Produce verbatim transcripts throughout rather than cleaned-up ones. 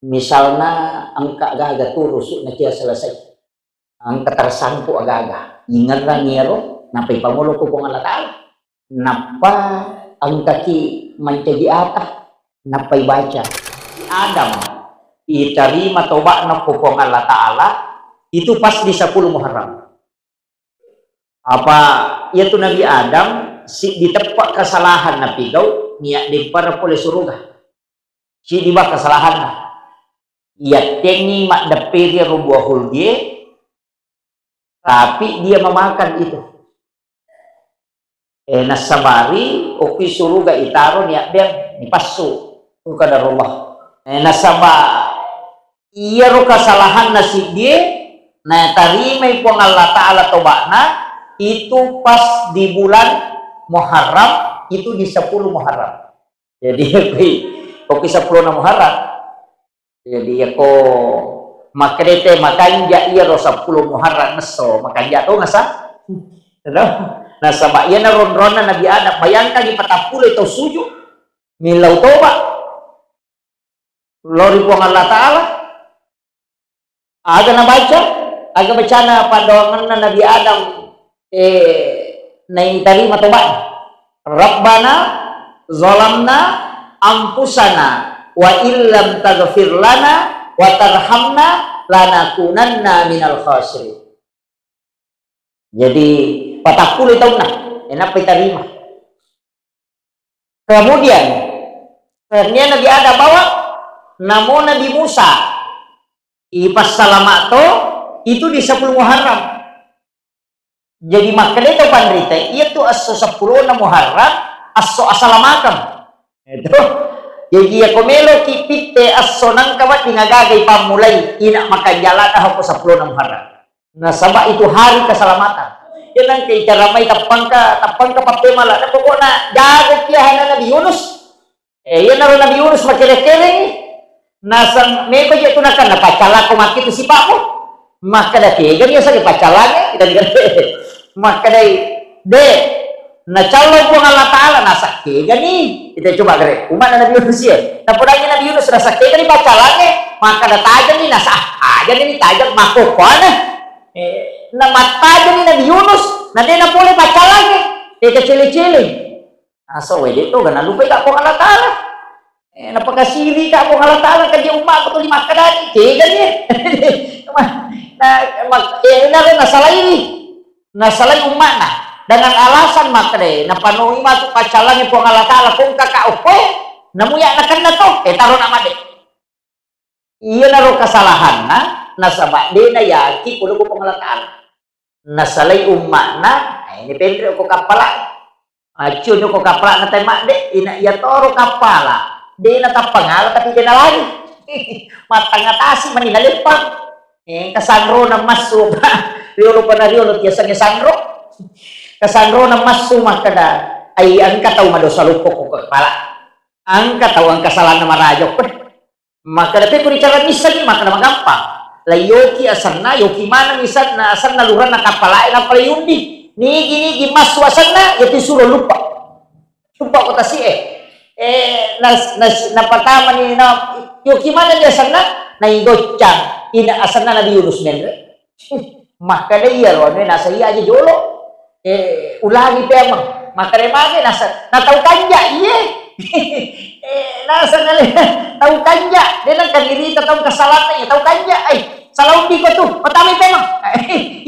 Misalna engka gaga turusu nakia selesai. Engka tersangkut agaga. Ingerrang iyaro, nappa ipamolo ko Puang Allah Ta'ala. Nappa engkaki mancaji ata, nappa ibaca. Adam, itarima toba'na ko Puang Allah Ta'ala, itu pas di sepuluh Muharram. Apa iyatu Nabi Adam, siddi teppa kesalahan napigau, nia dempara pole suruga. Siddi ba kesalahanna. Yattengngi maddepperi ro buah hulgie, tapi dia memakan itu. Eh, nassabari, okki suruga itaro niabbeng, nipassu. Itu qadarullah. Eh, nasaba iyaro kesalahanna siddie, natarimai Puang Allah Ta'ala toba'na, itu pas di bulan Muharram, itu di sepuluh Muharram. Jadi, okki, okki sepuluh Muharram. Jadi, yako makkeda te makanja iyaro sepuluh Muharram esso, makanja to ngasa. Nasaba iyana ronronna Nabi Adam, bayangkangi patappulo tau suju, millau toba lao ri Puang Allah Ta'ala. Aga nabaca? Aga bacana paddoangenna Nabi Adam, eh, naitarima toba'na? Rabbana zalamna anfusana wa illam taghfir lana wa tarhamna lanakunanna minal khasirin. Jadi, patappulo taunna, eh, nappa itarima. Kemudian, akhirnya Nabi Adam bawa, namo Nabi Musa, ipassalama to, itu di sepuluh Muharram. Jadi, makkeda to panrita, iya tu esso sepuluh Muharram, esso asalamakeng. Itu. Jadi, yako meloki pitte esso nangka wedding agaga ipammulai, ina makanja ladde ko sepuluh Muharram. Nasaba itu hari keselamatan. Iya nangka icaramai tappangka, tappangka pappemala. Na pokokna jago ki ahana Nabi Yunus. Eh, iyanaro Nabi Yunus makere-kerengi. Naseng meko je tunakan na paccalako makkitu sipa'mu. Makkeda tegani asage paccalange, kita dikata. Makkedai, de, nacallo Puang Allah Ta'ala, naseng tegani. Kita coba gare, umatna Nabi Yunus ya. Napodangi Nabi Yunus, naseng tegani paccalange. Makkeda tajeng ni, naseng, ah, tajeng ni, tajeng, makkokkoane. Eh, na mattajeng ni Nabi Yunus, na de na pole paccalange. Eh, kecele-cele. Aso wede to, gana lupai ka Puang Allah Ta'ala. Eh, napakasiri ka Puang Allah Ta'ala, kaje umma ko tuli makkedani, tegani. Nah, mak-, eh, naro nasalai, nasalai umma'na dengan alasan makkeda, napanoi matu paccalangi Puang Allah Ta'ala, kongka ka okkoe, namuya nakenna to, eh, taro na made. Iyanaro kesalahanna, nasaba de na yaki pole ko Puang Allah Ta'ala. Nasalai umma'na, eh, ini penre ko kappala. Accio ko kappala na tai madde, ina iya toro kappala. De na tappangala tapi de na lari. Mattangatasi mani naleppang. Eh, kasanrona massu, Pak. Riolo pada riolo tiasange sanro. Kasanrona massu makkeda, ai engka tau madosa luppo ko kappala. Engka tau engka salanna maraja, pe. Makkeda, "Pekko ricara missengi?" Makkeda, "Magampang. La yoki asenna, yoki maneng isenna, asenna lurenna kappalae, nappa la yundi. Nigi-nigi massu asenna, yati suro luppa. Luppa ko tasi'e." Eh, nas-, nas-, napatamani, na, yoki maneng di asenna, naigoccang. Ina asenna Nabi Yunus menre. Makkeda iyaro anu e, naseng iya aja jolo. Eh, ulangi pemeng. Makkeda mage naseng, na tau kanja, iye. Eh, naseng ale, tau kanja. De nengka dirita tau kesalahan, iya tau kanja. Ai, salah undi ko tu, patama pemeng.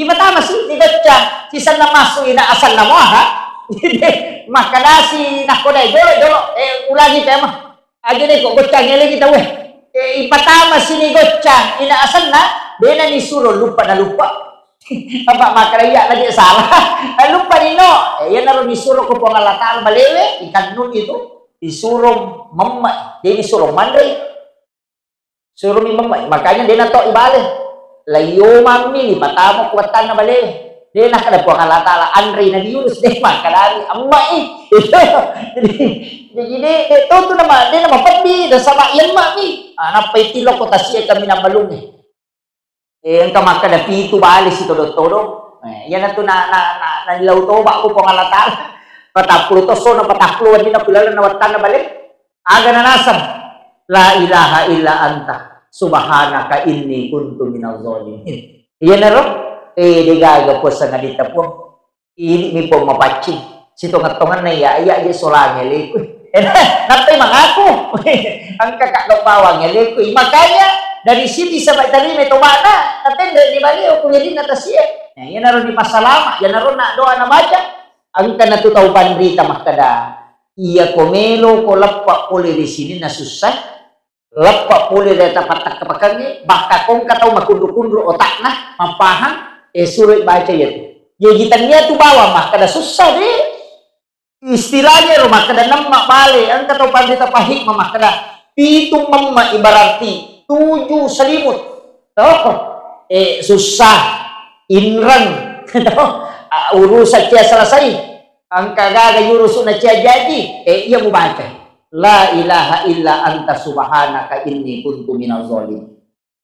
Ipatamasi, digocca. Sisenna massu ina asenna moha. Makkedasi nakko dai jolo, jolo. Eh, ulangi pemeng. Aja deh kok goccang elengi tauwe. Eh, ipatama sini goccang, ina asenna, dena nisuro luppa na luppa. Apa makkeda iya lagi salah. Eh, luppa nino. Eh, iyanaro nisuro ko Puang Allah Ta'ala balewe, ikannun itu, disuro memme, de nisuro manre. Suro mi memme, makanya dena to ibale. Laiyomammi ni patama ku wattanna balewe. De nakkeda Puang Allah Ta'ala, anrei Nabi Yunus, de makkedani, emmai. Jadi, jadi de, de to tu nama, de nama peddi, nasaba iyemmami. Ah, nappa itilokko tasi'e kaminang balungnge. Eh, engka makkeda pitu bale sitodong-todong. Eh, iyanatu na, na, na, na lau toba ko Puang Allah Ta'ala. Patappulo tosso na patappulo wenni na kulaleng na wattanna bale. Aga nanaseng, "La ilaha illa anta, Subhanaka inni kuntu minaz zalimin. Iyanaro, eh, degaga puasa ngadita Puang. Ini mi Puang mapaccing. Sitonget-tongenna iya, iya je solange leku. Nappai mangaku. Engka kak bawang leku. Makanya dari sini sampai tadi metobana, tapi dari balik aku jadi natasia. Nah, iyanaro di masalama, iyanaro nak doa na baca. Engka natu tau panrita makkeda, iya ko melo ko leppa pole di sini na susah, leppa pole ri tapattakkapakengnge, bakka kongka tau makunru-kunru otakna, mappahang, eh, suroi baca iya tu. Jaji tania tu bawang makkeda sussa de. Istilahnya ro makkeda nemma bale, engka tau panrita pahikma makkeda pitu memma ibararti tuju selimut. Oh, eh, sussa, inreng, ah, urusan cia selesai. Engka gaga yurusu na cia jaji, eh, iya mubaca. La ilaha illa anta subhanaka inni kuntu minaz zalim.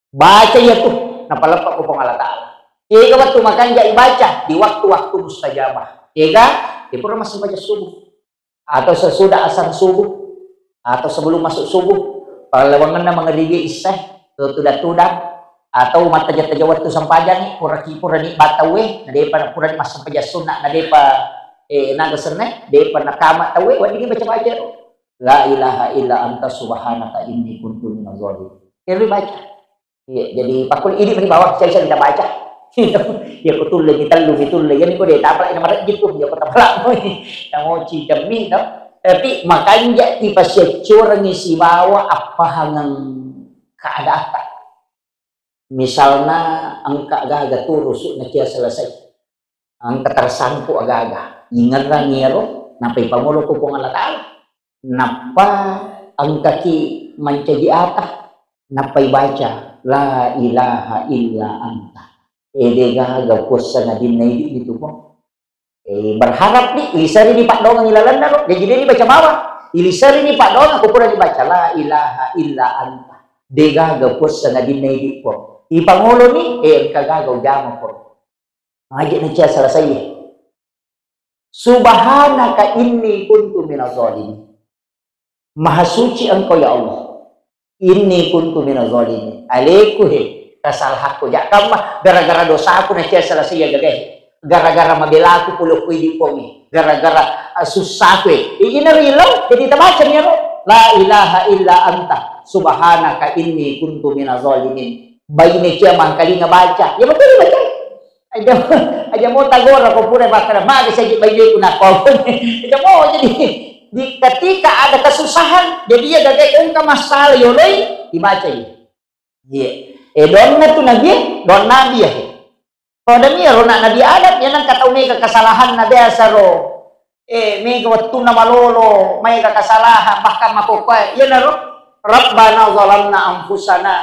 Baca iya tu, napaleppa ko Puang Allah Ta'ala. Ega wettu makanja ibaca di waktu-waktu mustajabah. Ega, di pura massempajang subuh. Atau sesudah asar subuh. Atau sebelum masuk subuh. Palewangenna mangeribi isya, tu tudang-tudang. Atau mattaja-taja wettu sempajangi, puraki purani batawe, nadepa purani massempajang sunna, nadepa, eh, naga senne, depa nakama tawe, weddingi baca-baca ro. La ilaha illa anta subhanaka inni kuntu minaz zalim. Ero baca. Iya, jadi pakkul idi meni bawang, saya bisa baca. Iya, ko tulle mi tellu mi tulle. Jadi ko de tapala ina marejjit tu, iya ko tapala moi. Namoci demi to. Tapi makanja ipasiaccorengi sibawa appahangeng keadaata. Misalna engka gaga turusu na cia selesai. Engka tersangkut aga-aga. Ingerrang iyaro, nappa ipangolo ko Puang Allah Ta'ala. Nappa engkaki mancaji ata, nappa ibaca, "La ilaha illa anta." Eh, de gaga kuasana dinna idi itu, Puang. Eh, berharap ni, iliserini paddoangeng ilalenna ro. Jaji de dibaca bawang. Iliserini paddoangeng, ko pura dibaca, "La ilaha illa anta." De gaga kuasana dinna idi, Puang. Ipangolo ni, eh, engka gaga ujama, Puang. Aje na cia selesai. Subhanaka inni kuntu minaz zalimin. Maha suci Engkau, ya Allah. Inni kuntu minaz zalimin. Aleku he, kesalahanku. Jakkamma gara-gara dosaku na cia selesai ya gagae. Gara-gara mabelaku pole ko idi Puang e. Gara-gara, ah, susahku e. Ijinna ri lo, jadi tabaca ni ro. La ilaha illa anta. Subhanaka inni kuntu minaz zalimin. Baine cia mangkalinga baca. Ya betul baca. Aja, aja mo tagora ko pura makkeda, "Magi saji baineku nakko." Aja mo, jadi di ketika ada kesusahan, jadi iya gaga engka masalah yoloi, dibaca iya. Iya. Eh, donna tu nabi, don nabi ya. Pada mi ro na Nabi Adam, ya nang katau mega kesalahan na biasa ro. Eh, mega wettunna malolo, maega kasalahan, bahkan makokkoe. Iyanaro, "Rabbana zalamna anfusana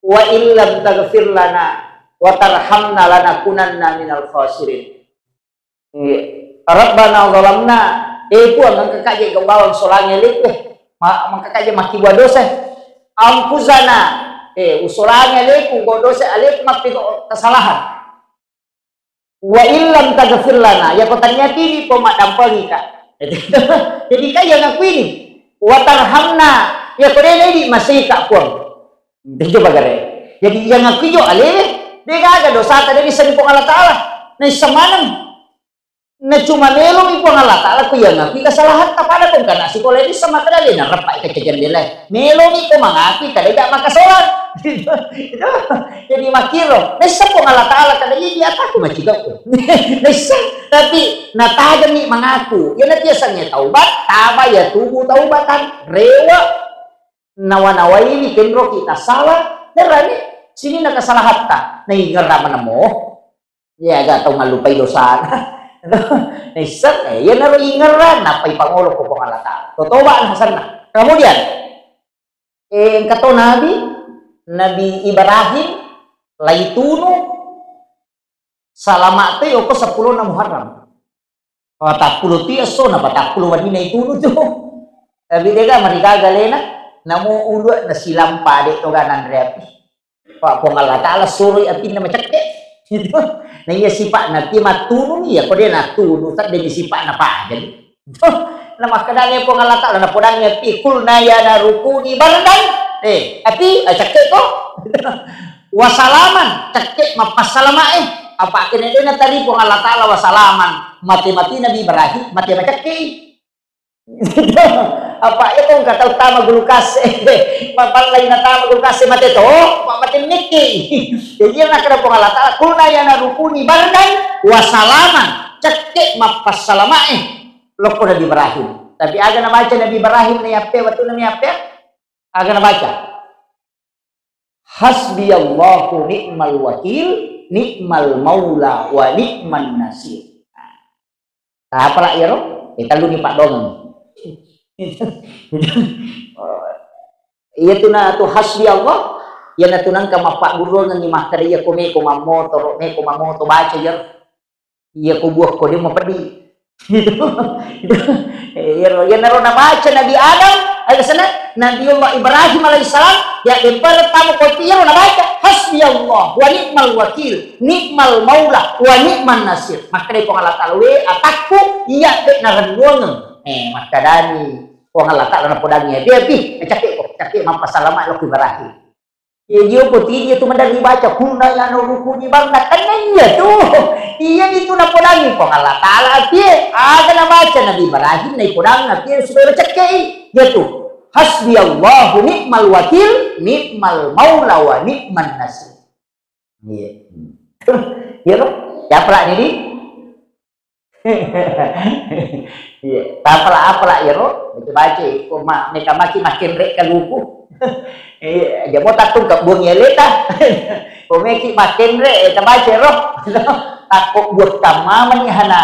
wa illam taghfir lana wa tarhamna lanakunanna minal khasirin." Iya. "Rabbana zalamna," eh, Puang, engka kaje gau bawang solange leku, eh. Ma-, engka kaje makkibua dosa. "Anfusana," eh, usolange aleku, gau dosa aleku, mappiko kesalahan. "Wa illam taghfir lana," yako tania tini ko maddampengika. Jadi ka iya ngakui ni, "Wa tarhamna," yako de naidi masika Puang. Itu bagare. Jadi iya ngakui jo alewe, de gaga dosata de naisseng Puang Allah Ta'ala. Naisseng maneng. Na cuma melomi Puang Allah Ta'ala ko iya ngakui kesalahan ta pada ko kana sikola ini sama kada de nareppa ke jendela. Melomi ko mangakui kada ja makasolang. Jadi makkiro, naisseng Puang Allah Ta'ala kada, iya di ataku macigau. Naisseng, tapi natajami mangaku. Iya na tiasangnge taubat, taba ya tubu taubatan, rewa, nawa-nawaiwi kenroki tasala, nerani, sini na kesalahatta, naingerra manemo. Iya, aga tau mallupai dosana. Naisseng, eh, iyanaro ingerrang, nappa ipangolo ko Puang Allah Ta'ala. Totoba na asenna. Kemudian, eh, engka to nabi, Nabi Ibrahim, laitunu, salama toi oko seppulona Muharram. Patappulo tu esso na patappulo wenni naitunu tu. Tapi dega marigaga alena, namo ulua nasilampa de toga nanre api. Pa Puang Allah Ta'ala suroi apinna macekke. Gitu. Na iya sipa'na pi mattunu, iya ko de nattunu, tadde ni sipa'na paja ni. Gitu. Na makkedani Puang Allah Ta'ala, napodangi api, "Qulna ya naru kuni bardan Eh, api, eh, cekke ko. Wasalaman, cekke mappassalama eh. Apa kene dena tadi Puang Allah Ta'ala wasalaman. Mate-mate Nabi Ibrahim, mate macekke. Apa itu nggak tahu tama gulukase. Mapallai na tama gulukase mate to, apa mate mekki. Jadi yang nakada Puang Allah Ta'ala, "Kulna ya narukuni bardan wasalaman." Cekke mappassalama eh. Lokko Nabi Ibrahim. Tapi aga nabaca Nabi Ibrahim na yappe, wattu na yappe? Aga nabaca? "Hasbiyallahu ni'mal wakil, ni'mal maula wa ni'man nasir." Nah, apala iyaro? Eh, tellu ni paddongeng. Iya tu na tu hasbi Allah, iya na tu nangka mappagurungengi makkeda iya ko meko mammotoro, meko mammoto baca iyaro. Iya ko buah ko dia mapeddi. Gitu. Iyaro, iyanaro nabaca Nabi Adam, eh, sana, Nabiullah Ibrahim alaihissalam, ya, dempar tamu kopi iyaro nabaca, "Hasbiyallah wa ni'mal wakil, ni'mal maula wa ni'man nasir." Makkeda Puang Allah Ta'ala, "We atakku, iya de narennuangeng." Eh, makkedani Puang Allah Ta'ala napodangi, "Dia pi, eh, cakek ko, cakek mappasalama lo Ibrahim." Iya, jio ko tidi itu mendari baca, "Kunna ya no rukuni barna." Kan iya tu. Iya itu napodangi Puang Allah Ta'ala, api aga nabaca Nabi Ibrahim, na ipodang api supaya cekkei. Iya tu. "Hasbiyallahu ni'mal wakil, ni'mal maula wa ni'man nasir." Iya. Iya lo? Siapa lah ini? Iya, tapala apala iyaro, baca-baca, ko ma-, meka maki makkenre kaluku. Iya, jamo tattung kebbuang iya leta. Ko meki makkenre, eh, tabaca ro. Takko buah kamma mani hana.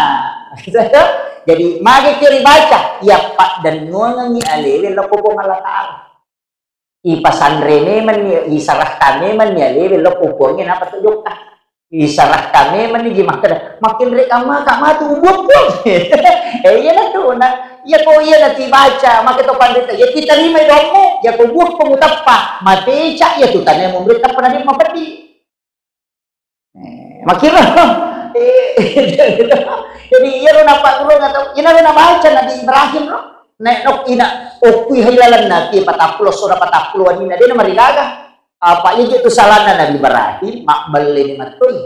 Jadi, magi kiri baca, iya paddennuangengi alewe lokko Puang Allah Ta'ala. Ipasanre memenni, isarakka memenni alewe lokko Puangnge, napa to jokka. Isarakka memenni ji makkeda, "Makkenre kamma ka matu ubuang, Puang." Eh, iya na tu, na, iya ko iya na tibaca, maka to pandita, iya titarimai dommu, iya ko buah ko muteppa, mateca iya tu tane mumri teppa na dia mapeddi. Eh, makkiro. Eh, jadi, iyaro napaggurung atau, iyaro nabaca Nabi Ibrahim ro. Nek nok ina, okkui hailalenna, pi patappulo, sora patappulo wenninna, dena marigaga. Apa iya tu salanna Nabi Ibrahim, mabbelle ni mattoi.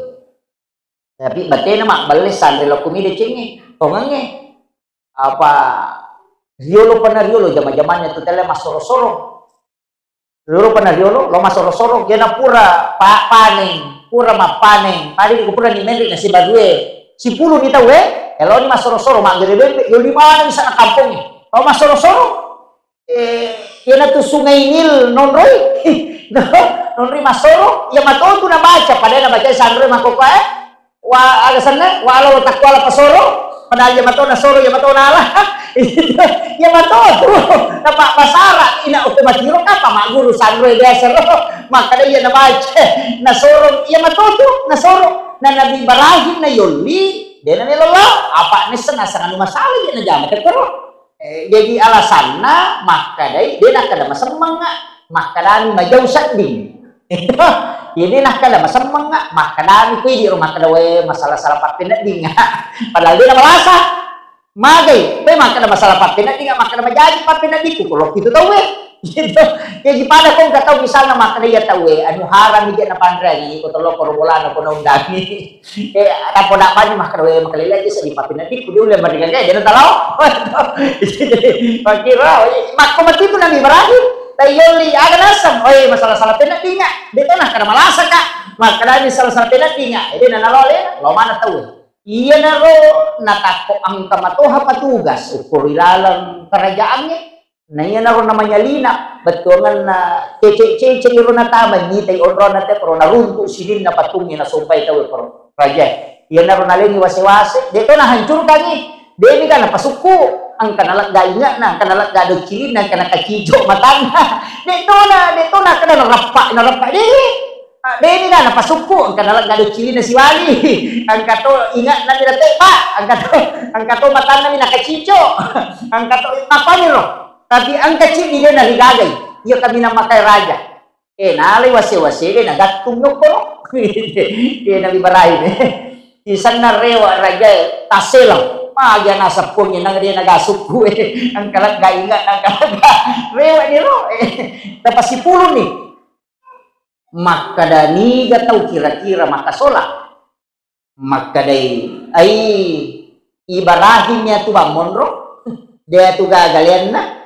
Tapi batena mabbelle sanre lokko mi decengnge, tongengnge. Apa, riolo pena riolo, jama-jamannya tu tele massoro-soro. Loro pena riolo, lo massoro-soro, jena pura pa-, paneng, pura mappaneng, tadi ko pura ni menre na sibarue, sipulu ni tau, eh, eloni massoro-soro, maggere bembe, yo lima ni sana kampongnge. Lo massoro-soro, eh, iyana tu Sungai Nil nonroi, nonroi massoro, iya mato tu nabaca, padahal nabaca sanroi makkokkoe, eh. Wa, aga senna, walau takkuala pasoro, padahal iya mato nasoro, iya mato nala. Iya mato tu. Napa basara, ina uku matiro kapa magguru sanroi biasa ro. Makkeda iya nabaca, nasoro, iya mato tu, nasoro. Na Nabi Ibrahim na yolli, dena melo lao. Apa nisseng asang anu masalah iya najama tekkoro. Eh, jadi alasanna makkedai, de nakkeda masemmengnga, makkedani majau sedding. Jadi nakkeda masemmengnga, makkedani ko idi ro makkeda, "We, masalah-salah pappeneddingnga." Padahal de namalasa. Magai, we makkeda masalah pappeneddingnga, makkeda majaji pappeneddikku, ko lokki tu tauwe. Gitu. Jadi pada ko engka tau misalna makkeda iya tauwe, anu harami je napanreangi, ko tolokko ro bolana ko naundangi. Eh, tappa dabbani makkeda, "We, makalele aja seddi pappeneddikku, dia ulle marigaga, dia talau." Makkiro, makko matitu Nabi Ibrahim, tayyolli, aga naseng, "Oi, masalah-salah peneddingnga, de to nakkeda malasaka." Makkedani salah-salah peneddingnga, ede nanalo alena, lo mana tau. Iyanaro natakko engka matoha patugas, ukkuri laleng kerajaangnge, Na iyanaro namanyalina, bettuangenna cece-cece iro natama, nyitai onronna te, pro naruntu sininna patungnge, nasompai tauwe, pro raja. Iyanaro nalengi wase-wase, de to nahancurkangi, demi ga napasukku, engka nalegga inge'na, engka nalegga doccilinna, engka nakacico matanna. De to na, de to nakkeda narappa, narappa, de. Ah, deni na napasukku, engka nalegga doccilinna siwali, engka to inge'na mi natebba, engka to, engka to matanna mi nakacico, engka to, mappani ro. Tapi engka ciddi de narigagai, iya kaminang makai raja. Eh, nalai wase-wase de nagattung yokkoro. Iya Nabi Ibrahim. Isenna rewa raja taseleng. Magi naseng Puang e nang de nagasukku, eh, engka lega inga, engka lega rewe ni ro, eh, tapasipulung ni. Makkeda niga tau kira-kira makkasola? Makkedai, ai Ibrahim ya tu bang monro, de tu gaga leanna.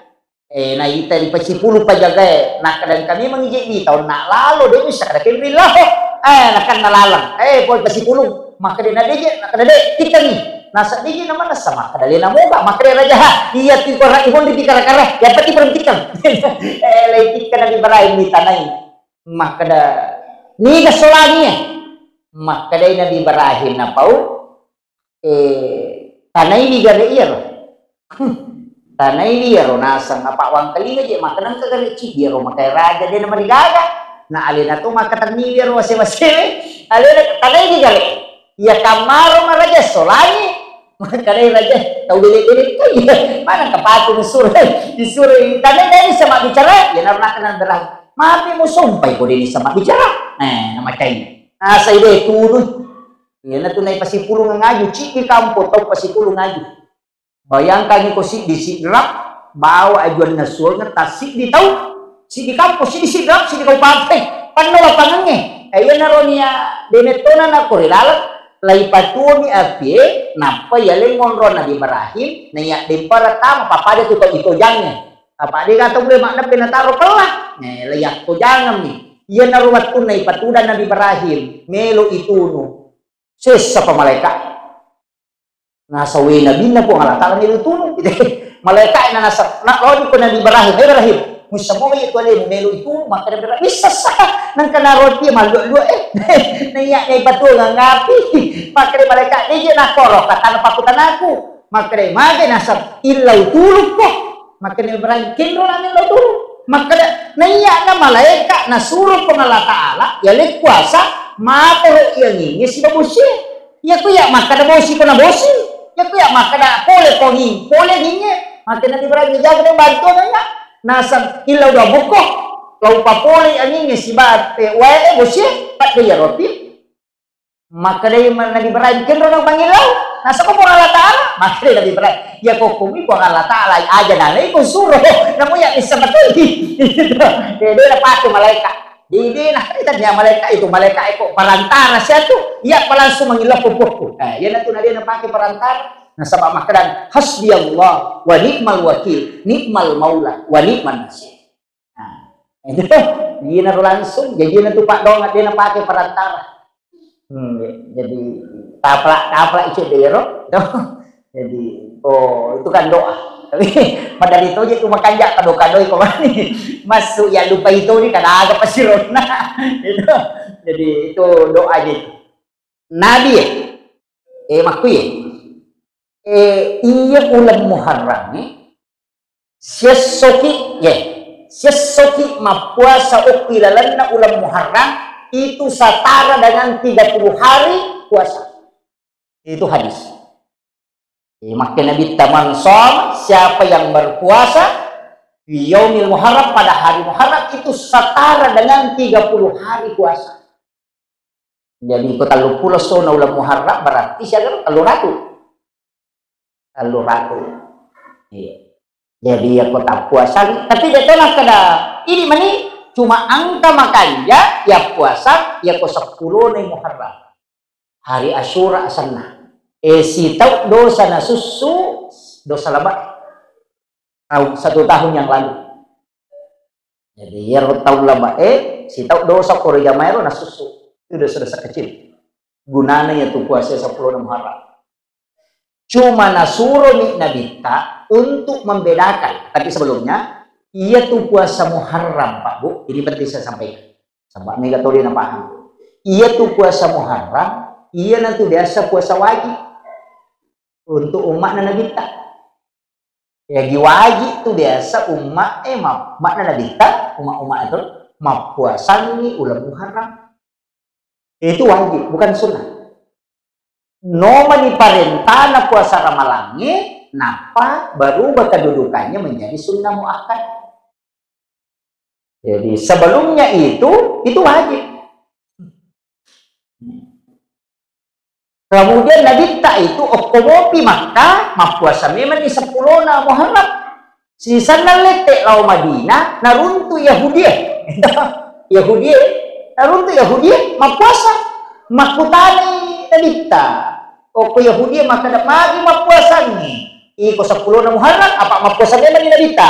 Eh, naita ripasipulung pajagae, nakkeda engka memang ije wita onna lalo, de missa kada kenri lao. Eh, nakanna laleng. Eh, pole pasipulung. Makkeda na deje, nakkeda de, tikkengi. Nasa deje na manessa, makkeda lena moga, makkeda raja ha. Iya tu kora ihon di kara-kara, ya pati berhentikan. Eh, lai tikkeng Nabi Ibrahim ni tanai. Makkeda, niga solangi e? Makkedai Nabi Ibrahim napau, eh, tanaiwi gare iyaro. Hmm, tanaiwi iyaro naseng apa wangkalinga je, makkeda engka gare ciddi iyaro makai raja de namarigaga. Na alena to makkatenniwi iyaro wase-wasewe. Alena tanaiwi gare. Iya kammaro maraja solangi. Makkedai raja, tau bele-bele kai. Mana kapatu musuro. Disuro tanai de nisa mabbicara, ya narunakna Nabi Ibrahim. Mapi musompai ko de nisa mabbicara. Eh, namacai. Asai de tunu. Iyana tu nai pasipulung ngaju, ciddi kampo tau pasipulung ngaju. Bayangkan ko siddi sidrap, bawa ajuanna suanga tassiddi tau, siddi kampo, siddi sidrap, siddi kabupaten. Panno lapangengnge. Eh, iyana ronia demettona na kore laleng, lai patuomi apie, nappa yaleng monro Nabi Ibrahim, naiya dempara tama, pappada tu tau itojangnge. Apa de gato boleh makna penataro pella. Eh, lai attojangemmi. Iyana ro wettunna ipatudang Nabi Ibrahim, melo itunu. Sessa pa malaika. Nasawe nabinna Puang Allah Ta'ala melo tunu. Malaika na nasa, na lodi ko Nabi Ibrahim, "Eh, Ibrahim, mussa moga iya tu alemu melo itunu?" Makkeda Ibrahim, "Bisa sa, nangka naroti mallua-lua, eh." Naiya, nai patuo ngangapi. Makkeda malaika, "Deje nakoro, katana pakutanaku." Makkeda, "Mage nasab, illau tulukko." Makkeda Ibrahim, "Kenro na millau tulu." Makkeda, naiya na malaika nasuro Puang Allah Ta'ala, yaleng kuasa, matoro iyanginge siba bosie. Iyaku iya makkeda bosi ko na bosi. Iyaku iya makkeda pole ko ngi, pole nginge. Makkeda Nabi Ibrahim, jaga dong bantu naiya. Nasab illau dua buko. Lau papole anginge siba, eh, wae, eh, bosie, padde ya roti. Makkedai ma-, Nabi Ibrahim, "Kenro na pangillau?" Nasaba Puang Allah Ta'ala. Makkedai Nabi Ibrahim, "Ya ko kumi Puang Allah Ta'ala, aja nanai ko suro. Namu ya bisa betul." Dede na pake malaika. Dede na, eh, tanya malaika itu, malaika eko perantara siatu. Iya pa langsung mangillau pupukku. Eh, iya na tu na dia na pake perantara. Nasaba makkedan, "Hasbiyallah wa ni'mal wakil, ni'mal maula wa ni'man nasir." Nah, itu, iyana ro langsung, jadi na tu Pak Dong, de na pake perantara. Hmm, jadi, taprak, taprak icu dero, jadi, oh, itu kan doa. Tapi, pada itu je tu makanja kado-kadoi ko mani. Masuk ya lupa itu ni, kada aga pasironna. Itu, jadi, itu doa je itu. Nabi ya, eh, makku ya. Eh, iya uleng Muharram ni, siessoki, ye, siessoki mappuasa okki lalenna uleng Muharram, itu setara dengan tiga puluh hari puasa. Itu hadis. Eh, makkeda Nabitta, "Man shoma," siapa yang berpuasa, "fi yaumil Muharram," pada hari Muharram, itu setara dengan tiga puluh hari puasa. Jadi, ko telluppulo essona uleng Muharram, berarti siaga tellu ratu. Tellu ratu. Iya. Jadi, iya ko tappuasang, tapi de to nakkeda, ini mani cuma engka makanja, iya puasang, iya ko seppulona Muharram. Hari Asyura asenna. Eh, sitau dosa nasussu, dosa laba. Tahun, satu tahun yang lalu. Jadi, iyaro taung labae, sitau dosa koro jamaero nasussu. Itu dosa-dosa kecil. Gunana iya tu puasa seppulo Muharram. Cuma nasuromi Nabitta untuk membedakan. Tapi sebelumnya, iya tu puasa Muharram, Pak Bu, ini penting saya sampaikan. Sebab mega toli na paham. Iya tu puasa Muharram, iya na tu biasa puasa wajib untuk umatna Nabitta. Jaji wajib tu biasa umma, eh, ma-, umatna Nabitta, umma-umma itu mappuasangi uleng Muharram. Itu wajib, bukan sunnah. Nomani parentana puasa Ramalangnge, nappa berubah kedudukannya menjadi sunnah muakkad. Jadi sebelumnya itu, itu wajib. Kemudian Nabitta itu okko mopi Makkah, mappuasa memang di sepulona Muharram. Sisenna lette lao Madinah, naruntu Yahudie. Yahudie, naruntu Yahudie mappuasa. Makkutanai Nabitta, okko Yahudie makkeda, "Magi mappuasangngi? Iko sepulona Muharram, apa mappuasa memang ni Nabitta?"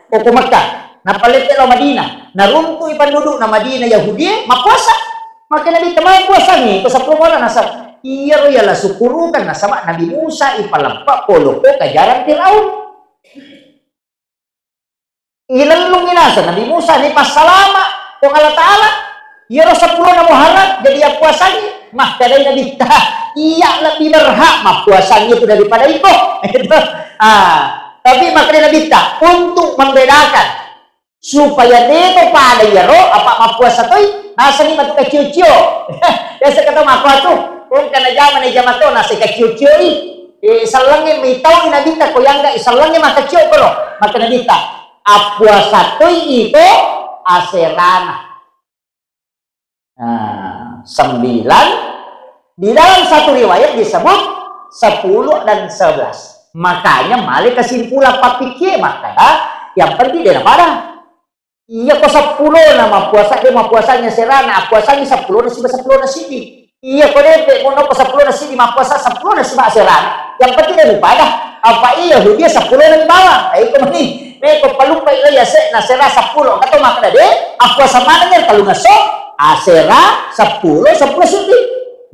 Okko Makkah, nappa lette lao Madinah, naruntui pendudukna Madinah Yahudie mappuasa. Maka Nabitta, "Magi puasangngi ko seppulo Muharram?" Nasab, iyaro yala sukkurukeng nasaba Nabi Musa ipaleppa polokko kajarang Firaun. Ilellungngi naseng Nabi Musa, ni passalama Puang Allah Ta'ala. Iyaro seppulo na Muharram jadi yappuasangngi. Makkedai Nabitta, "Iya lebih berhak mappuasangngi itu daripada iko." Ah, tapi makkedai Nabitta, untuk membedakan supaya deto pada iyaro apa mappuasa toi, nasengngi matu kacio-cio. Biasa kata makkuatu, engkana jamani jama to nase kacio-cioi. Eh, sellengnge mitau Nabitta ko yangga sellengnge makacio koro. Maka Nabitta, "Appuasa toi iko aserana." Nah, sembilan, di dalam satu riwayat disebut sepuluh dan sebelas. Makanya male kesimpulan pappikie makkeda, yang penting de napada. Iya ko seppulo na mappuasa, de mappuasangngi aserana, appuasangngi seppulo na siba seppulo na sidi. Iya ko depe mo noko seppulo na sidi mappuasa seppulo na siba aserana. Yang penting de mupada. Apa iya hudia seppulo na bawang. Eh, iko mani. Meko paluppai lo ya se na sera seppulo. Kato makkeda de, appuasa manengngi tellu ngesso, asera seppulo, seppulo sidi.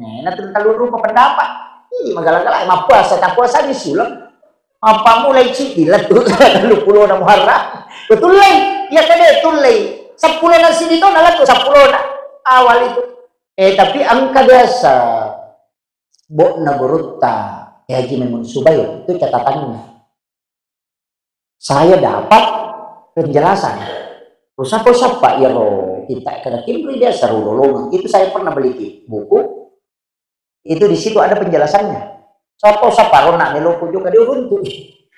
Nah, na tellu rupa pendapat. Ini magala-gala mappuasa, tappuasa di suleng. Mappamulai cidi lettu tellu pulo na Muharram. Betullei, iya kade tullei. Seppulo na sidi to na lettu seppulo na awal itu. Eh, tapi engka biasa bokna gurutta Kiai Haji Maimun Subair itu catatannya. Saya dapat penjelasan. Usapa-usapa iyaro kita kena kimri biasa rulolongan. Itu saya pernah beli ki-, buku. Itu di situ ada penjelasannya. Sapa-sapa rona melo ku juga diuruntu.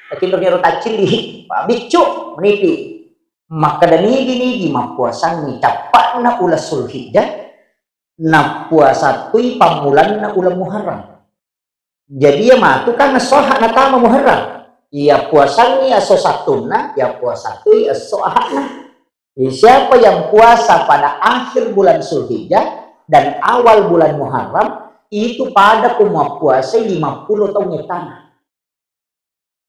Tapi ro taccilli, Pak Biccu, menipi. Makkeda nigi-nigi mappuasangngi cappa'na uleng Sulhijjah, nappuasa tui pammulanna uleng Muharram. Jadi iya matu kan esso Ahad natama Muharram. Iya puasangngi esso Sattunna, iya puasa tui esso Ahadna. Jadi, siapa yang puasa pada akhir bulan Zulhijjah dan awal bulan Muharram, itu pada ku mappuasai lima puluh taung ettana.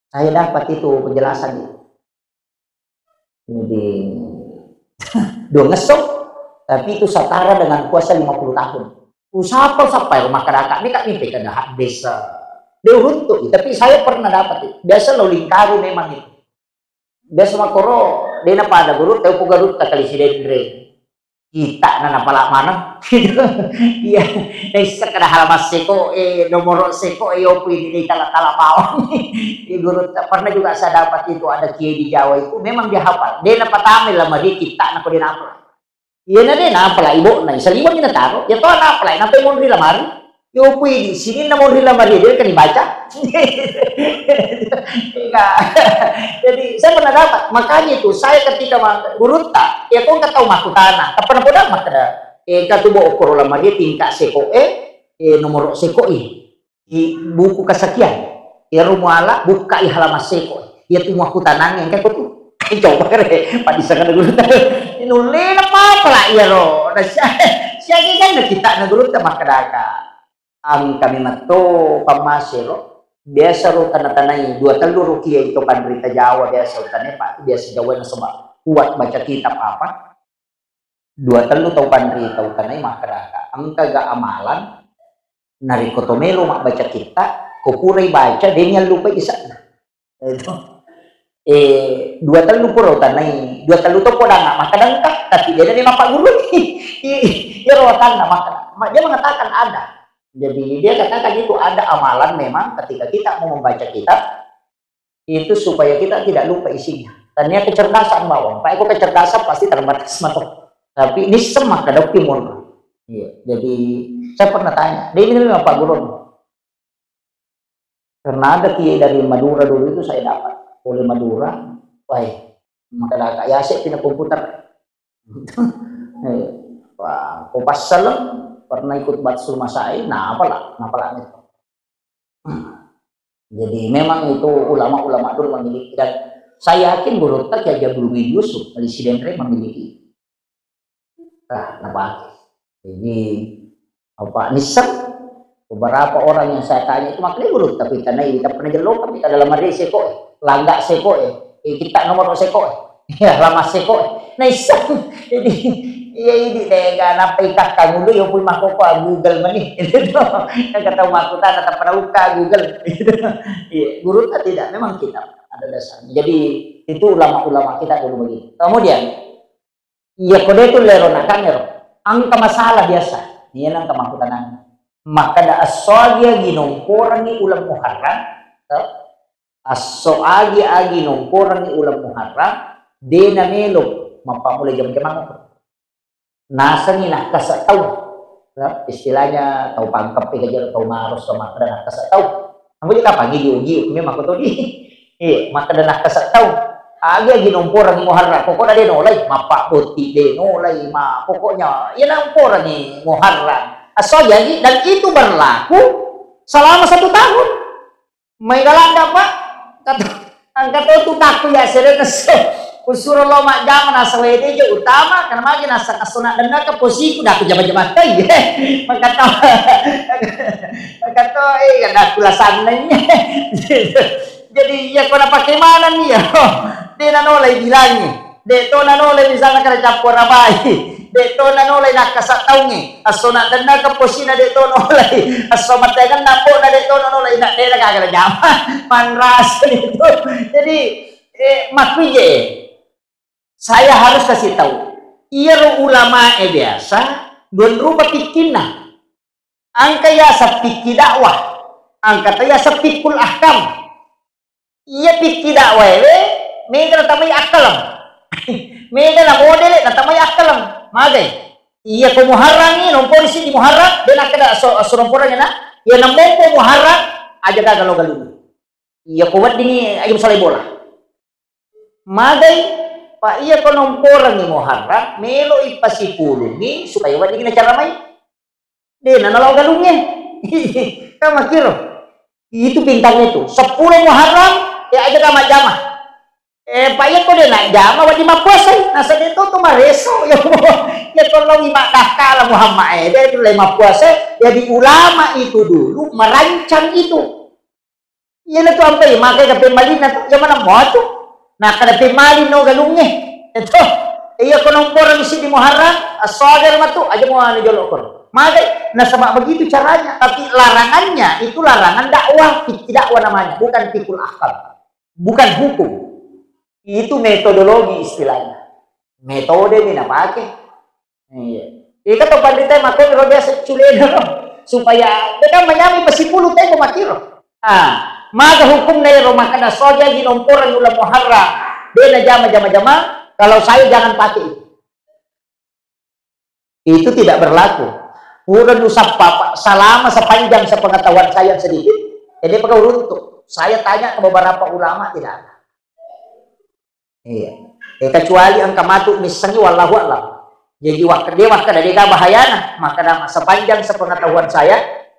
Saya dapat itu penjelasan itu. Jadi, dua ngesso, tapi itu setara dengan puasa lima puluh tahun. Usapa-sapa rumah kadaka, ini kak mimpi kada hadis, eh, dia runtuh, tapi saya pernah dapat itu. Biasa lo lingkari memang itu. Biasa makkoro, de napada gurutta, upo gurutta kali Sidenreng. Kitta'na napala maneng. Iya, naisseng kada halaman seko, eh, nomoro seko, eh, yopi di tala-tala bawang. Di gurutta, pernah juga saya dapat itu, ada kiai di Jawa itu, memang dia hafal. De napatamai lamari kitta'na ko de napala. Iyana de napalai ibo'na, saliwenni nataro, iya to napalai, nappa monri lamari. Yo pui di sininna monri lamari, de kan dibaca. Enggak. Jadi, saya pernah dapat, makanya itu saya ketika ma-, gurutta, ya kok engka tau makkutana, kapan poda makkeda, eh, engka tu bo okkoro lamari tingkat seko e, eh, nomoro seko e. Di buku kesekian, iyaro muala bukkai halaman seko, iya tu makkutanangnge engka ko tu. Coba kare, padisengeng gurutta. Nullena papala iyaro. Nah, sia-, siaga kan kita na gurutta makkedaka. Engka memetto pammasero. Biasa ro tana-tanai dua tellu ro kiai to panrita Jawa biasa ro tanai, Pak, biasa Jawa nasaba kuat baca kitab apa. Dua tellu tau panrita utanai makkedaka, engkaga amalan narekko to melo mabbaca kitta, ko purai baca, de ni allupai ise'na. Itu. Eh, dua tellu pura utanai, dua tellu to podang makkeda engka, tapi de ni mappagurui. I-, iyaro watanna makkeda, ma-, dia mengatakan ada. Jadi dia katakan itu ada amalan memang ketika kita mau membaca kitab, itu supaya kita tidak lupa isinya. Tania kecerdasan bawang. Pak, iko kecerdasan pasti terbatas mato. Tapi ini semak kada oke mon. Iya, jadi saya pernah tanya, dia ini memang Pak Guru. Karena ada kiai dari Madura dulu itu saya dapat. Oleh Madura, wah, maka ada Kak Yasek pindah komputer. Eh, wah, ko passaleng pernah ikut Batsul Masai, nah apalah, nah apalah itu. Jadi memang itu ulama-ulama dulu memiliki, dan saya yakin gurutta Kiai Haji Abdul Muhyiddin Yusuf dari Sidenreng memiliki. Nah, napake. Jadi apa, nisseng beberapa orang yang saya tanya itu, makanya gurutta, tapi tanai, tapi pernah jello kan kita dalam hari seko, langga seko, eh, kita nomor seko. Iya, lama seko. Nah, iseng. Jadi, iya, ini deh, gak nampai kakak dulu, ya, pun makoko, ah, Google mani. Itu tuh, yang kata aku, tak ada pernah buka Google. Gitu. Iya, gurutta tidak, memang kita ada dasarnya. Jadi, itu ulama-ulama kita dulu begitu. Kemudian, iya, kode itu lero nakang ero. Angka masalah biasa. Iya, nang kemakutanang. Maka da assoagia ginomporangi ulang Muharram, toh? Asso agi-agi nomporangi uleng Muharram, de namelo mappammula jama-jamang. Nasengi nakkasa tau. Ya, istilahnya tau pangkeppe gaji tau maros, tau makkeda nakkasa tau. Anggo je kapang giu-giu, memang ko todi. Iya, makkeda nakkasa tau. Agi-agi nomporangi Muharram, pokokna de nolai, mappabbotting de nolai, ma pokoknya iya namporangi Muharram. Asso agi-agi, dan itu berlaku selama satu tahun. Maega ladda, Pak. Kata, angka to tu takku ya sere nesso. Kusuro lo majjama nasaba ede je utama, karena magi nasa kasona denna ke posiku dah aku jama-jama tai. Maka to, maka to, eh, ya dah aku lasannanya. Jadi, iya ko napake maneng iya. De nanolai bilangi. De to nanolai misalna kada cappua rabai. De to nanolai nakkasa taungnge. Esso naddennakeng posina de to nolai. Esso matteangenna ambo'na de to nanolai. Na de na gaga jama. Manrasa itu. Jadi, eh, makkuije. Saya harus kasih tahu. Iyaro ulamae biasa dua rupa pikkinna. Engka yaseng fikih dakwah, engka to yaseng fikul ahkam. Iya fikih dakwah ewe, mega natamai akkaleng. Mega na modele natamai akkaleng. Magai. Iya ko Muharram ni, nompo di sini Muharram, de nakkeda so, so nompo na. Iya namompo Muharram, aja gaga lo galung. Iya ko weddingi aja musalai bola. Magai, pa iya ko nomporangi Muharram, melo ipasipulungi supaya weddingi nacaramai. De na nalao galungnge. Kan makkiro. Itu bintang itu. Seppulo Muharram, ya aja ka majjama. Eh, pa iya ko de najjama, wedding mappuasai. Nasa de to to mareso. Ya, ya ko lao imaddakala Muhammad, eh, de tu le mappuasai. Jadi ulama itu dulu merancang itu. Iyana tu ampai makai ka pemmalinna tu, jamanna motu. Nah, kada pemmalin no galungnge. Eto, iya ko nomporang siddi Muharram, assoagar matu, aja mo anu jolo ko. Magai, nasaba begitu caranya. Tapi larangannya itu larangan dakwah, fikih dakwah namanya, bukan fikul akal. Bukan hukum. Itu metodologi istilahnya. Metode mi napake. Iya. Ika to pandita makkoni ro biasa culena ro. Supaya de kan manyameng pasipulung tempo makkiro. Ah, maga hukumna ero makkeda soja gi nomporang uleng Muharram. De najama jama-jama, kalau saya jangan pakai itu. Itu tidak berlaku. Pura nusappa, Pak, selama sepanjang sepengetahuan saya sedikit, jadi pakai uruntuk. Saya tanya ke beberapa ulama, tidak ada. Iya. Eh, kecuali engka matu missengi, wallahu a'lam. Jadi wak-, de wakkeda dega bahayana, maka nama sepanjang sepengetahuan saya,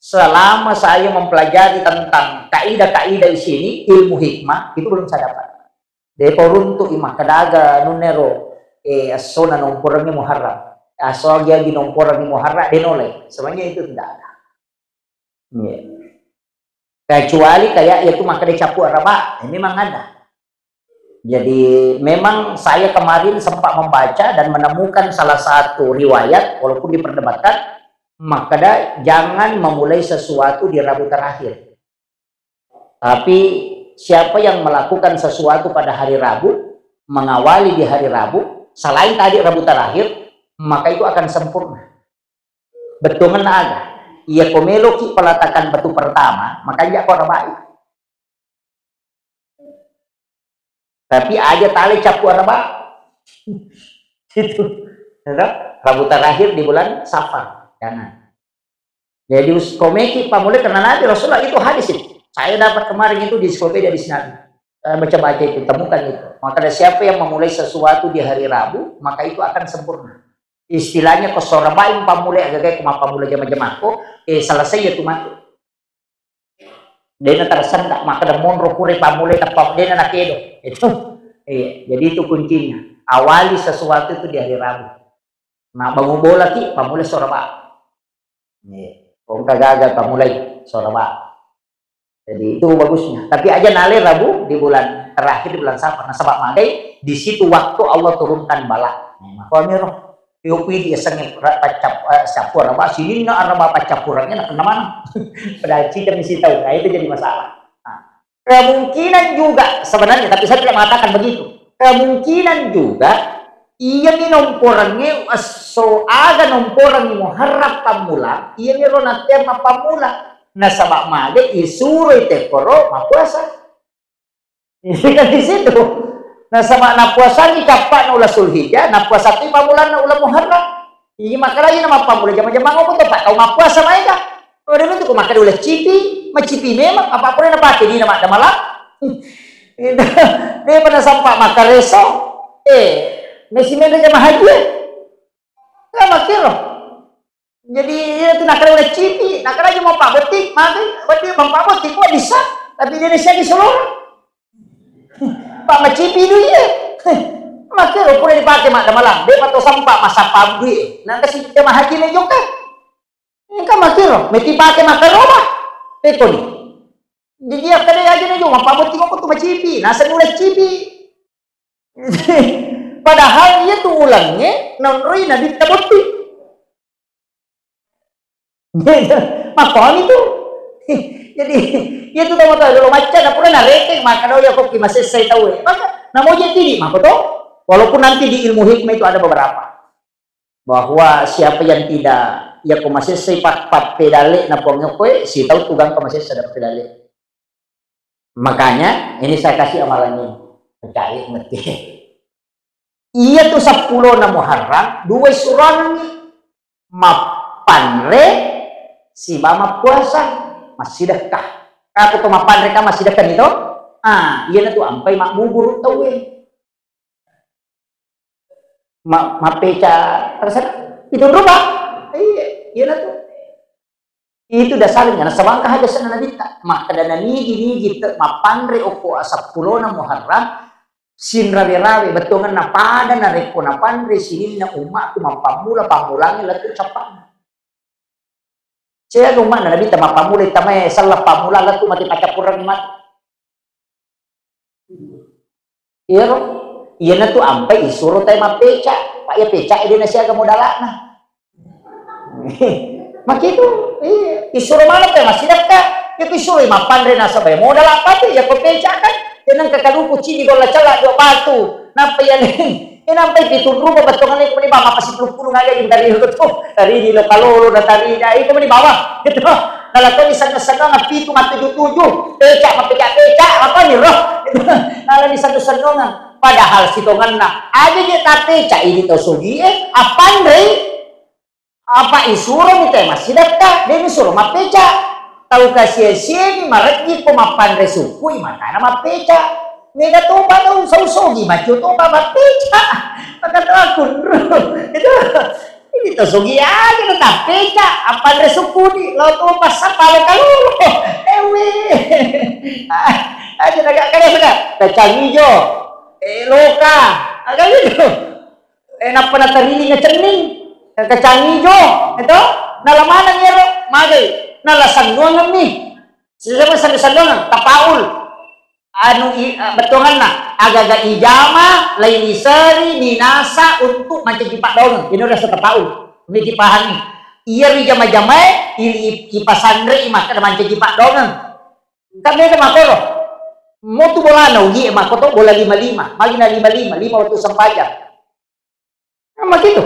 selama saya mempelajari tentang kaidah-kaidah di sini, ilmu hikmah, itu belum saya dapat. De pauruntu i makkedaga nunnero, eh, assona nomporangi Muharram. Asso agi-agi nomporangi Muharram, de nolai. Sebenarnya itu tidak ada. Iya. Kecuali kayak yaitu makkeda cappu araba, ya memang ada. Jadi memang saya kemarin sempat membaca dan menemukan salah satu riwayat, walaupun diperdebatkan, makkeda jangan memulai sesuatu di Rabu terakhir. Tapi siapa yang melakukan sesuatu pada hari Rabu, mengawali di hari Rabu, selain tadi Rabu terakhir, maka itu akan sempurna. Bettuangenna aga? Iya ko meloki peletakan batu pertama, makanja ko arabai. Tapi aja tali cappu araba. Itu. Ya toh? Rabu terakhir di bulan Safar. Jangan. Jadi us-, komeki pamulai karena Nabi Rasulullah itu hadis itu. Saya dapat kemarin itu di ensiklopedia di Nabi. Saya baca-baca itu, temukan itu. Maka ada siapa yang memulai sesuatu di hari Rabu, maka itu akan sempurna. Istilahnya ko sorabai pamulai aga-aga ko mappamula jama-jamako, eh, selesai ya tu matu. Dena tersendak, makkeda monro pura pammulai teppa, dena nakedo. Itu. Iya, jadi itu kuncinya. Awali sesuatu itu di hari Rabu. Mabbangung bolaki, pammulai sora ba. Iya. Kongka gagal pammulai sora ba. Jadi itu bagusnya. Tapi aja nale Rabu di bulan terakhir di bulan Safar. Nasaba magai di situ waktu Allah turunkan bala. Nah, maka miro. Yo pidi esengnge ra-, paccap-, eh, cappur araba, sininna araba paccappurengngé nakenna maneng. Padahal cita misi tau. Nah, itu jadi masalah. Nah, kemungkinan juga sebenarnya, tapi saya tidak mengatakan begitu. Kemungkinan juga iya mi nomporengngé esso aga nomporengngi Muharram pammula, iya mi ro nattea mappammula. Nasaba magai isuroi tekkoro mappuasa. Iya kan di situ. Nasaba nappuasangi cappa'na uleng Zulhijjah, nappuasa tu pammulanna uleng Muharram. Iya, makkalai na mappammula jama-jamang omo to, Pak, tau mappuasa maega. Pada itu ko makkeda uleng cipi, macipi memang, apa pura napake dina maddamalang. Itu, dia pernah sampai makan reso. Eh, mesi mende jama haji. Kan makkiro. Jadi, iya tu nakkeda uleng cipi, nakkeda aja mau Pak Boti, mati, Boti, mau Pak Boti, kok bisa? Tapi dia siagi seluruh. Pak macipi dui, iya. Makkiro pura dipake maddamalang, dia pato sempa massappa dui. Nang kasi jama haji ne jokka. Ini kan makkiro, meti pake makkaroba. Teko ni. Jadi, akkeda aja ne jokka, Pak Boti, kok tu macipi? Naseng uleng cipi. Padahal iya tu ulengnge naonroi Nabitta botting. Makkuami tu. Jadi, iya tu tau-tau lo macca, na pura narekeng, makkeda, "Oh, iya, kokki masessai tau e." Maka, namo je tidi, mako to? Walaupun nanti di ilmu hikmah itu ada beberapa. Bahwa siapa yang tidak, iya ko masessai pa-, pappedale na Puang okkoe, sitau tu gangka masessa da pappedale. Makanya, ini saya kasih amalan ini. Percaya, ngerti. Iya tu seppulona Muharram, dua surangangi. Mappanre, siba mappuasa, massidekka. Aku tu mappanre kan massidekka ni to? Ah, iya na tu ampai mabbuburu tau e. Ma-, mappeca, terserah. Itu rubah. Iya, iya na tu. Itu dasarnya, nasaba engka hadis na Nabitta. Makkeda na nigi-nigi te-, mappanre okko seppulona Muharram, sinrawe-rawe, bettuangenna pada narekko napanre sininna ummakku mappammula, pammulangnge lettu cappa'na. Siaga ummakna Nabitta mappammula tamae selleng pammula lettu mate paccappureng mate. Iyaro, iyanatu ampai isuro tae mappeca, pa iya peca e de nasiaga modala'na. Makitu, iya, isuro maneng tae massidekka, iya isuro mappanre nasaba modala patu iya ko peca kan, iya nengka kaluku cini golla cella dua batu, nappa iya leng, iya nampai pitung rupa bettuanna ko mani bama pasi pulu-pulu ngaga gintari ko to, tari di lo kalolo da tari da, iko mani bawang, gitu. Nala to disenno-sennongang pitu mattuju-tuju, peca, mappeca-peca, apa ni roh? Nala disenno-sennongang. Padahal sitongenna, aja je tappeca ini tau sogi e, appanrei, apa isuro mi tae massidekka, de nisuro mappeca. Tau kasia-siami marejji ko mappanre sukkui, makana mappeca. Mega topa tau sau sogi, macio topa mappeca. Maka tau aku, itu. Ini to sogi aja na tappeca, appanre sukkuni, lao to passappa lo kalolo. Ewe. Aja naga kada saka, kacang ijo, eh, loka, aga gitu. Eh, nappa natarini ngacenning, kacang ijo, itu, nala maneng ero, magai, nala sannuangemmi. Siapa sannu-sannuangeng, tapaul. Anu i-, eh, bettuanganna, agaga ijama, lai niseri, ninasa untuk mancaji paddaungeng. Ini udah setapaul. Ini dipahami. Iya ri jama-jamae, i-, i-, ipasanrei makkeda mancaji paddaungeng. Kan mega makoro. Motu bolana ugi e makkoto bola lima lima. Magina lima lima, lima waktu sempajang. Nah, makitu.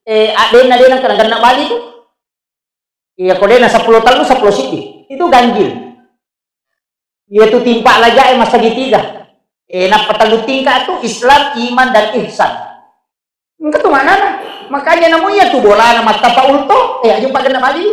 Eh, a-, dena, dena kena genna bali tu. Iya, ko dena seppulo tellu, seppulo siddi. Itu ganjil. Iya tu timpa laja e masa segitiga. Eh, nappa tellu tingkat tu Islam, iman, dan ihsan. Engka tu maknana. Makanya namu iya tu bolana mattapaul to. Eh, aja pa genna bali.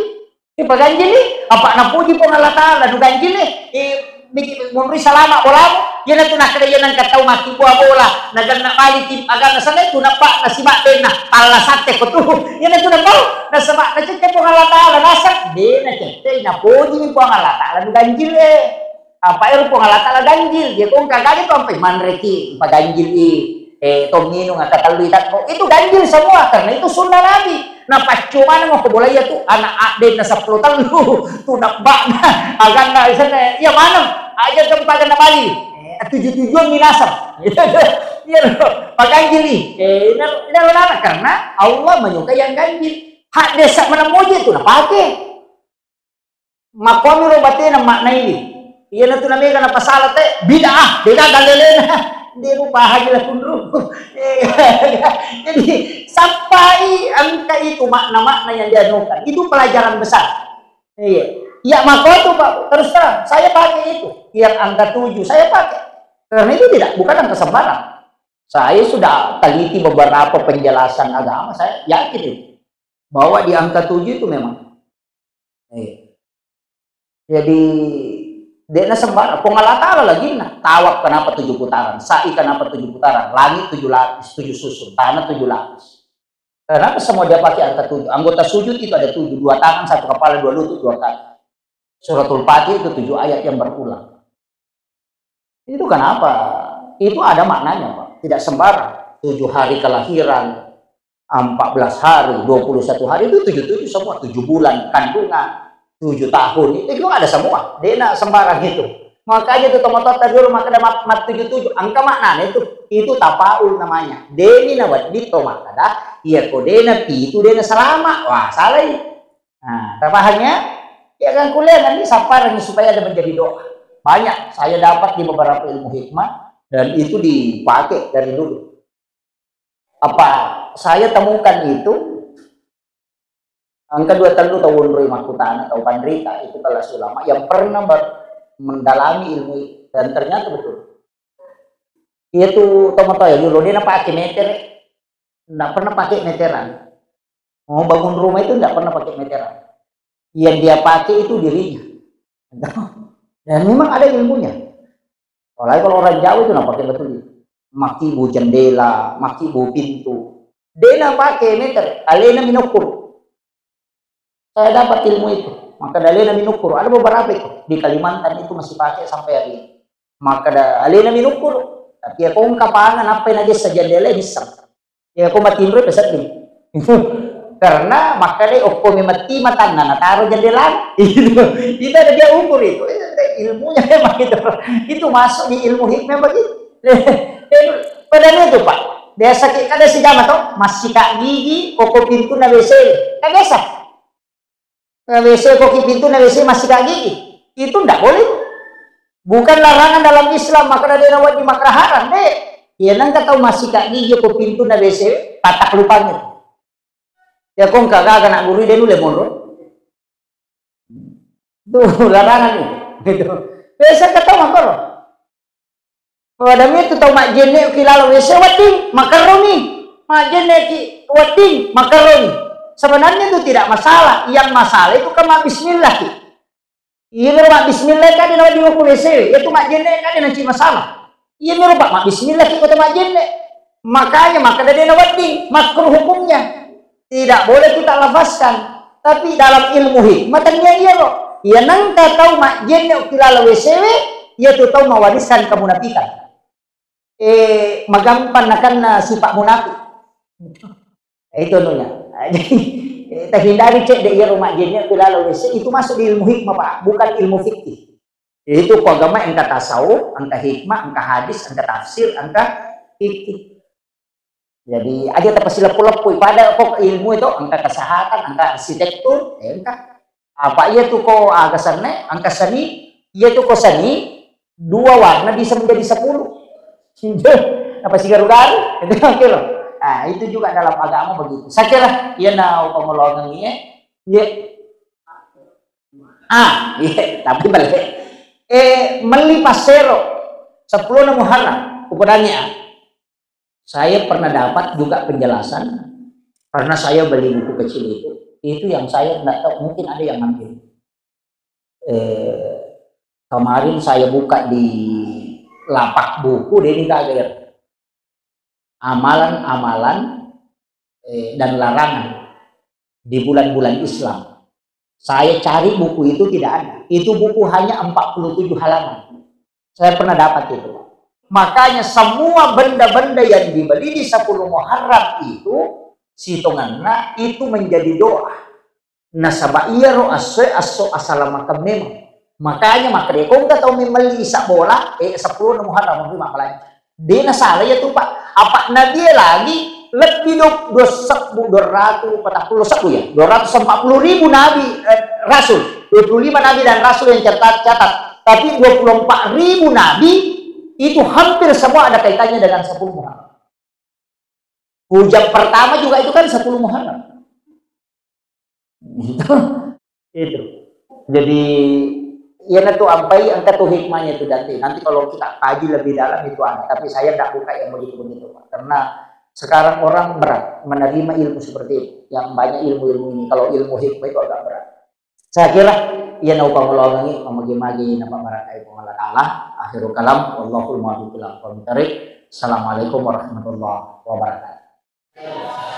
Eh, paganjili. Apa napuji Puang Allah Taala, nu ganjili. Eh, Miki monroi salama bolamu, iyanatu nakkeda iya nengka tau makkibua bola, naganna bali tim aganna sana itu nappa nasibak benna, palla satte ko tu. Iyanatu napau, nasaba nacette Puang Allah Taala, naseng, de nacette, napojini Puang Allah Taala, nu ganjil e. Apa ero Puang Allah Taala ganjil, dia kong kagak itu sampai manreki, paganjil i, eh, tong minung, katellu itakko. Itu ganjil semua, karena itu sunnah Nabi. Napaccumana mo ko bola iya tu, anak addenna seppulo tellu, tu nabba'na, aganna isenne, iya maneng, aja tempat aganna bali. Eh, tujuh-tujuan minasab. Iya, lo, paganjili. Eh, ina, ina lo nana, karena Allah menyukai yang ganjil. Hak desa mana moje tu napake. Makomi ro batena makna ini. Iya natu namega napasala te, bid'ah, beda dalelena. Dia rupa haji lah kunru. Eh, jadi, sampai engka itu makna-makna yang dianukan. Itu pelajaran besar. Iya. Ya, maka itu, Pak, terus terang, saya pakai itu. Yang angka tujuh, saya pakai. Karena itu tidak, bukan angka sembarang. Saya sudah teliti beberapa penjelasan agama, saya yakin itu. Bahwa di angka tujuh itu memang. Iya. Jadi, de'na sembarang. Puang Allah Ta'ala lagi nah. Tawaf kenapa tujuh putaran? Sa'i kenapa tujuh putaran? Langit tujuh lapis, tujuh susun, tanah tujuh lapis. Kenapa semua dia pakai angka tujuh? Anggota sujud itu ada tujuh, dua tangan, satu kepala, dua lutut, dua kaki. Suratul Fatihah itu tujuh ayat yang berulang. Itu kenapa? Itu ada maknanya, Pak. Tidak sembarang. Tujuh hari kelahiran, empat belas hari, dua puluh satu hari, itu tujuh tujuh semua. Tujuh bulan kandungan, tujuh tahun, itu ada semua. De'na sembarang itu. Makanya itu teman-teman tadi dulu makanya mat, mat tujuh tujuh. Angka maknanya itu, itu tafaul namanya. De'ni na wedding to makkada, iya ko de'na pitu de'na salama. Wah, salah. Nah, tapahannya? Ya kan kuliah nanti saparangi supaya ada menjadi doa. Banyak saya dapat di beberapa ilmu hikmah dan itu dipakai dari dulu. Apa saya temukan itu, angka dua tellu tau onroi makkutana, tau panrita, itu kelas ulama yang pernah ber, mendalami ilmu itu. Dan ternyata betul. Iya tu, tau matoa ya, dulu dia napa pakai meter, nggak pernah pakai meteran. Mau bangun rumah itu nggak pernah pakai meteran. Yang dia pakai itu dirinya. Dan memang ada ilmunya. Apalagi kalau orang Jawa itu napa pakai betul itu. Makibu jendela, makibu pintu. Dia napa pakai meter, alena minokkur. Saya dapat ilmu itu. Maka dalena minukuru. Ada beberapa itu. Di Kalimantan itu masih pakai sampai hari ini. Maka da, alena minukuru. Tapi ya kong kapangan apa yang lagi saja dia lagi bisa. Ya kong matinro pesedding. Karena maka deh okko memati matanna na taro jendela. Itu, itu ada dia ukur itu. Ilmunya memang itu. Itu masuk di ilmu hikmah begitu. Pada itu, Pak. Biasa ki, kada sijama to, masih kak gigi, koko pintu na W C. Kan biasa. Nah, W C ko ki pintu na W C masih kak gigi. Itu ndak boleh. Bukan larangan dalam Islam, maka ada nawa di makra haram, deh. Ya nang kata masih kak gigi ko pintu na W C, patak lupangnya. Ya kong kagak nak guru dia nule monro. Tuh, larangan itu. Gitu. Biasa kata makro. Pada itu tau majjenne ki lalo W C wedding, makaroni. Majjenne ki wedding, makaroni. Sebenarnya itu tidak masalah. Yang masalah itu kan mak bismillah ki. Iya, mero mak bismillah kan dia nawa di W C. Itu majjenne kan dia nanti masalah. Iya, mero pak mak bismillah ki kota majjenne. Makanya maka dia wedding, makruh hukumnya. Tidak boleh kita lafazkan. Tapi dalam ilmu hikmah tania iya lo. Iya nangka tau majjenne ki lalo W C we, iya tu tau mewariskan kemunafikan. Eh, magampang nakanna sifat munafik. Eh, itu nunya. Jadi, eh, terhindari cek deh iya rumah jenne pilala W C itu masuk di ilmu hikmah, Pak, bukan ilmu fikih. Itu kok agama engka tasawuf, engka hikmah, engka hadis, engka tafsir, engka fikih. Jadi, aja tapasileppu-leppui pada kok ilmu itu engka kesehatan, engka arsitektur, eh, engka apa iya tu ko aga senne, engka seni, iya tu ko seni, dua warna bisa menjadi sepuluh. Apa sigaru-garu? Itu oke loh. Nah, itu juga dalam agama begitu. Saya kira, iya na pengolongan ini, iya. Ah, iya, tapi balik. Eh, meli pasero, sepuluh Muharram, upodangi ah. Saya pernah dapat juga penjelasan, karena saya beli buku kecil itu. Itu yang saya nggak tahu, mungkin ada yang ngambil. Eh, Kemarin saya buka di lapak buku, de' ni gaga iya. Amalan-amalan, eh, dan larangan di bulan-bulan Islam. Saya cari buku itu, tidak ada. Itu buku hanya empat puluh tujuh halaman. Saya pernah dapat itu. Makanya semua benda-benda yang dibeli di sepuluh Muharram itu, sitonganna itu menjadi doa. Nasaba iyaro essoe esso asalamakeng memang. Makanya makkeda ko engka tau memmelli isa bola, eh, sepuluh Muharram mappalanca. De' nasala iya tu, Pak. Apa' Nabi lagi lebbi do-, dua sebbu dua ratu patappulo sebbu ya, dua ratus empat puluh ribu nabi, eh, rasul, dua puluh lima nabi dan rasul yang catat, catat. Tapi dua puluh empat ribu nabi itu hampir semua ada kaitannya dengan sepuluh Muharram. Hujan pertama juga itu kan sepuluh Muharram. Itu. Itu. Jadi, iyana tu ampai engka tu hikmahnya tu, nanti. Nanti kalau kita kaji lebih dalam itu ada. Tapi saya tidak buka yang begitu-begitu, Pak. Karena sekarang orang berat menerima ilmu seperti itu. Yang banyak ilmu-ilmu ini. Kalau ilmu hikmah itu agak berat. Saya kira iyana upangoloangengngi, mamagi-magi napabarakai Puang Allah Ta'ala. Akhirul kalam, wallahul muwaffiq ila aqwamit thariq. Assalamualaikum warahmatullahi wabarakatuh.